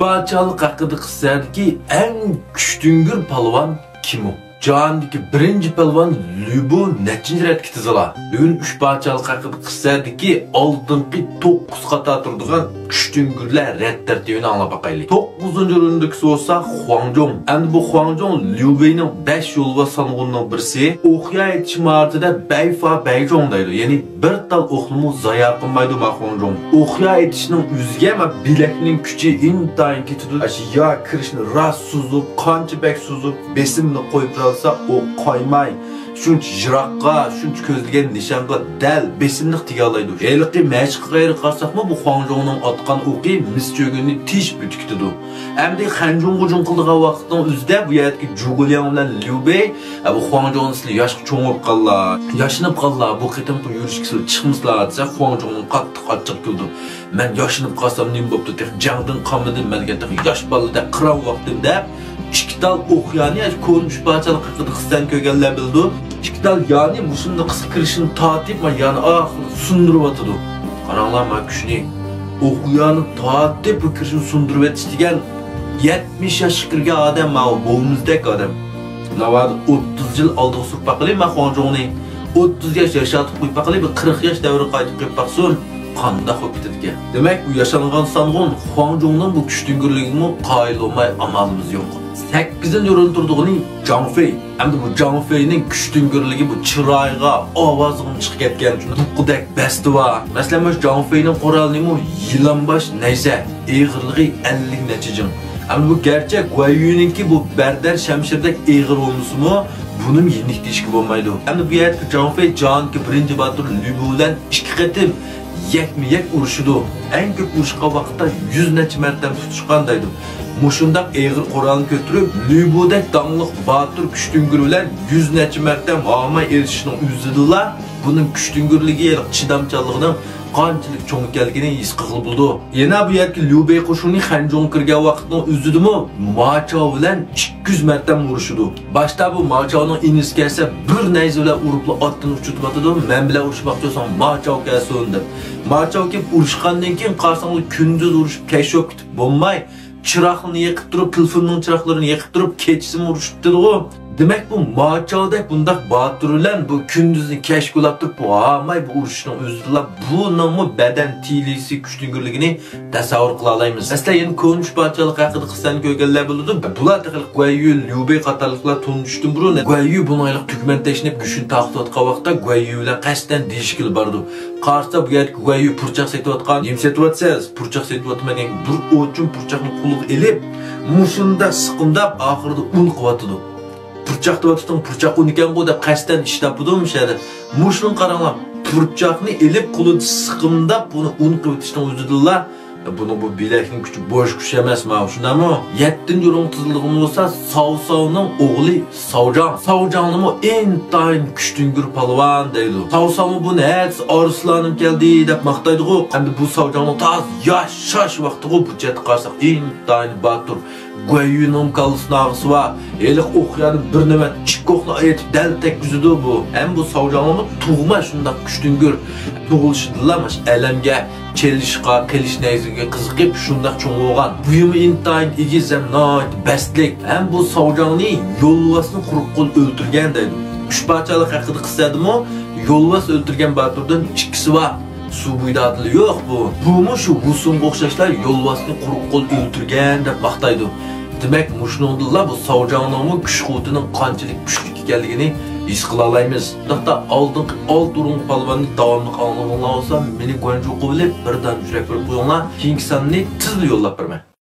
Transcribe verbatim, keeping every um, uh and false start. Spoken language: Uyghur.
پادىشاھلىق ھەققىدە قىسسەدىكى ئەڭ كۈچتۈڭگۈر پالۋان كىم ئۇ؟ جاھاندىكى بىرىنچى پالۋان لۈبۇ نەچچىنچى رەتكە تىزىلا؟ بۈگۈن ئۈچ پادىشاھلىق ھەققىدە قىسسەدىكى ئالدىنقى توققۇز قاتار تۇرىدىغان كۈچتۈڭگۈرلەر رەت تەرتىپىنى ئاڭلاپ باقايلى. توققۇزىنچى ئورۇندىكىسى بولسا خۇاڭجۇڭ. ئەمدى بۇ خۇاڭجۇڭ ليۇ بېينىڭ بەش يولۋاس سانىغۇنىنىڭ بىرسى. ئوقيا ئېتىش ماھارىتىدە بەيفا بەيجۇڭ دەيدۇ. يەنى بىر تال ئوقنىمۇ زايا قىلمايدۇ ما خۇاڭجۇڭ. ئوقيا ئېتىشنىڭ ئۆزىگە ما بىلەكنىڭ كۈچى ئىنتايىن كېتىدۇ. ئاشۇ يا كىرىشنى راست سوزۇپ، قانچە بەك سوزۇپ، بېسىمنى قويۇپ تۇرالسا، ئوق قايماي، شۇنچە يىراققا، شۇنچە كۆزلىگەن نىشانغا دەل بېسىملىق تېگەلايدۇ. ھېلىقى مەشىققە قايرىپ قارىساقمۇ، بۇ خۇاڭجۇڭنىڭ ئاتقان ئوقى مىس چۆگۈننى تېشىپ ئۆتۈپ كېتىدۇ. ئەمدى خەنجۇڭ غۇجۇڭ قىلىدىغان ۋاقىتنىڭ ئۆزىدە بۇ يەردىكى جۇگۇلياڭ بىلەن ليۇ بېي، ئە، بۇ خۇاڭجۇڭنى سىلەر ياشقا چوڭىيىپ قاللا، ياشىنىپ قاللا، بۇ قېتىمقى يۈرۈشكە سىلەر چىقمىسىلا دېسە، خۇاڭجۇڭنىڭ قاتتىق ئاچچىقى كېلىدۇ. مەن ياشىنىپ قالسام نېمە بوپتۇ، تېخى جەڭدىن قالمىدىم، مەن تېخى ياش بالىدەك قىران ۋاقتىم دەپ، ئىككى تال ئوق يانى، كونا ئۈچ پادىشاھلىق ھەققىدە قىسسەنى كۆرگەنلەر بىلىدۇ. ئىككى تال يانى مۇشۇنداق قىسقا كىرىشىنى تارتىپ، مانا يانى ئاخىرى سۇندۇرۇۋاتىدۇ. قاراڭلار ما كۈچنى. ئوق يانى تارتىپ بۇ كىرىشىنى سۇندۇرۇۋېتىش دېگەن يەتمىش ياشقا كىرگەن ئادەم، ماۋۇ بوۋىمىزدەك ئادەم. ناۋادا ئوتتۇز يىل ئالدىغا سۈرۈپ باقىلى ما خۇاڭجۇڭنى. ئوتتۇز ياش ياشاتىپ قويۇپ باقىلى، بىر قىرىق ياش دەۋرىگە قايتىپ قويۇپ باقسۇن. قانداق بولۇپ كېتىدىكەن؟ دېمەك، بۇ ياشانغان سانغۇن خۇاڭجۇڭنىڭ بۇ كۈچتۈڭگۈرلۈكىگىمۇ قايىل بولماي ئامالىمىز يوق. سەككىزىنچى ئورۇندا تۇرىدىغىنى جاڭ فېي. ئەمدى بۇ جاڭ فېينىڭ كۈچتۈڭگۈرلۈكى بۇ چىرايىغا، ئاۋازىغىمۇ چىقىپ كەتكەن. بۇققىدەك بەستى بار. مەسىلەن، مۇشۇ جاڭ فېينىڭ قورالىمۇ يىلان باش نەيزە. ئېغىرلىقى ئەللىك نەچچە جىڭ. ئەمدى بۇ گەرچە گۇەييۈنىڭكى بۇ بەردەر شەمشىرىدەك ئېغىر بولمىسىمۇ، بۇنىمۇ يېنىك دېيىشكە بولمايدۇ. ئەمدى بۇ يەردىكى جاڭ فېي جاھاندىكى بىرىنچى باتۇر لۈبۇ بىلەن ئىككى قېتىم يەكمۇ يەك ئۇرۇشىدۇ. ئەڭ كۆپ ئۇرۇشقان ۋاقىتتا يۈز نەچچە مەرتەم تۇتۇشقان دەيدۇ. مۇشۇنداق ئېغىر قورالنى كۆتۈرۈپ، لۈبۇدەك داڭلىق باتۇر كۈچتۈڭگۈر بىلەن يۈز نەچچە مەرتەم ھاماي ئېلىشىشنىڭ ئۆزىدىلا بۇنىڭ كۈچتۈڭگۈرلۈكى، چىدامچانلىقىنىڭ قانچىلىك چوڭ ئىكەنلىكىنى ھېس قىلغىلى بولىدۇ. يەنە بۇ يەردىكى ليۇ بېي قوشۇنى خەنجۇڭغا كىرگەن ۋاقىتنىڭ ئۆزىدىمۇ ما چاۋ بىلەن ئىككى يۈز مەرتەم ئۇرۇشىدۇ. باشتا بۇ ما چاۋنىڭ ئىنىسى كەلسە، بىر نەيزە بىلەن ئۇرۇپلا ئاتتىن ئۇچۇرتۇۋاتىدۇ، مەن بىلەن ئۇرۇشماقچى بولساڭ ما چاۋ كەلسۇن دەپ. ما چاۋ كېلىپ ئۇرۇشقاندىن كېيىن قارىساڭلار كۈندۈز ئۇرۇشۇپ كەچ بولۇپ كېتىپ بولماي، چىراغنى يېقىپ تۇرۇپ، تېلېفوننىڭ چىراغلىرىنى يېقىپ تۇرۇپ، كېچىسىمۇ ئۇرۇشۇپتىدىغۇ. دېمەك، بۇ ما چاۋدەك بۇنداق باتۇر بىلەن بۇ كۈندۈزنى كەچكە ئۇلاپ تۇرۇپ، ھاماي بۇ ئۇرۇشۇشنىڭ ئۆزىدىلا بۇنىڭمۇ بەدەن تىلىسى كۈچتۈڭگۈرلۈكىنى تەسەۋۋۇر قىلالايمىز. مەسىلەن، يەنە كونا ئۈچ پادىشاھلىق ھەققىدە قىسسەنى كۆرگەنلەر بىلىدۇ. بۇلار تېخى گۇەييۈ، ليۇ بېي قاتارلىقلار تونۇشۇشتىن بۇرۇن، گۇەييۈ بۇنىڭ ھېلىقى تۈگمەن تەشنەپ گۆشىنى تارقىتىۋاتقان ۋاقىتتا، گۇەييۈ بىلەن قەستەن دېيىشكىلى بارىدۇ. قارىسا، بۇ يەردىكى گۇەييۈ پۇرچاق سېتىۋاتقان. نېمە سېتىۋاتىسىز؟ پۇرچاق سېتىۋاتىمەن دېگەن بىر ئوچۇم پۇرچاقنى قولىغا ئېلىپ، مۇشۇنداق سىقىمداپ، ئاخىرىدا ئۇن قىلىۋاتىدۇ. پۇرچاق دەۋاتىدۇ، پۇرچاق ئۇن ئىكەنغۇ دەپ قەستەن ئىشتاپىدۇ مۇشۇ يەردە. مۇشۇنى قاراڭلار، پۇرچاقنى ئېلىپ، قولىدا سىقىمداپ، بۇنى ئۇن قىلىۋېتىشنىڭ ئۆزىدىلا، بۇنىڭ بۇ بىلەكنىڭ كۈچى بوش كۈچ ئەمەس، ماۋۇ شۇنداقمۇ؟ يەتتىنچى ئورۇنغا تىزىلىدىغىنى بولسا، ساۋساۋنىڭ ئوغلى ساۋجاڭ. ساۋجاڭنىمۇ ئىنتايىن كۈچتۈڭگۈر پالۋان دەيدۇ. ساۋساۋمۇ بۇنى ھەتسى ئارسلانىم كەلدى دەپ ماختايدىغۇ. ئەمدى بۇ ساۋجاڭنىڭ تازا ياشاش ۋاقتىغۇ، بۇ جەھەتتە قارىساق ئىنتايىن باتۇر. گۇەييۈنىڭ كاللىسىنىڭ ئاغرىسى بار. ھېلىقى ئوقيانى بىر نۆۋەت ئىككى ئوقنى ئېتىپ دەل تەگكۈزىدۇ بۇ. ھەم بۇ ساۋجاڭلارمۇ تۇغما شۇنداق كۈچتۈڭگۈر. تۇغۇلۇشىدىلا ماش ئەلەمگە، چېلىشقا، قىلىچ نەيزىگە قىزىقىپ شۇنداق چوڭ بولغان. بويىمۇ ئىنتايىن ئېگىز ھەم ناھايىتى بەستلىك. ھەم بۇ ساۋجاڭنى يولۋاسنى قۇرۇق قول ئۆلتۈرگەن دەيدۇ. ئۈچ پادىشاھلىق ھەققىدە قىسسەدىمۇ يولۋاس ئۆلتۈرگەن باتۇردىن ئىككىسى بار. سۇ بويىدا ئادىلى يوق بۇ. بۇمۇ شۇ ۋۇسۇڭغا ئوخشاشلا يولۋاسنى قۇرۇق قول ئۆلتۈرگەن دەپ ماختايدۇ. دېمەك، مۇشۇنىڭدىنلا بۇ ساۋجاڭنىڭمۇ كۈچ قۇۋۋىتىنىڭ قانچىلىك كۈچلۈك ئىكەنلىكىنى ھېس قىلالايمىز. شۇنداقتا ئالدىنقى ئالتە ئورۇنلۇق پالۋاننى داۋاملىق ئاڭلىغۇڭلار بولسا، مېنى گۇەنجۇ قىلىۋېلىپ بىر دانە يۈرەك بېرىپ قويۇڭلار. كېيىنكى ساننى تېزلا يوللاپ بېرىمەن.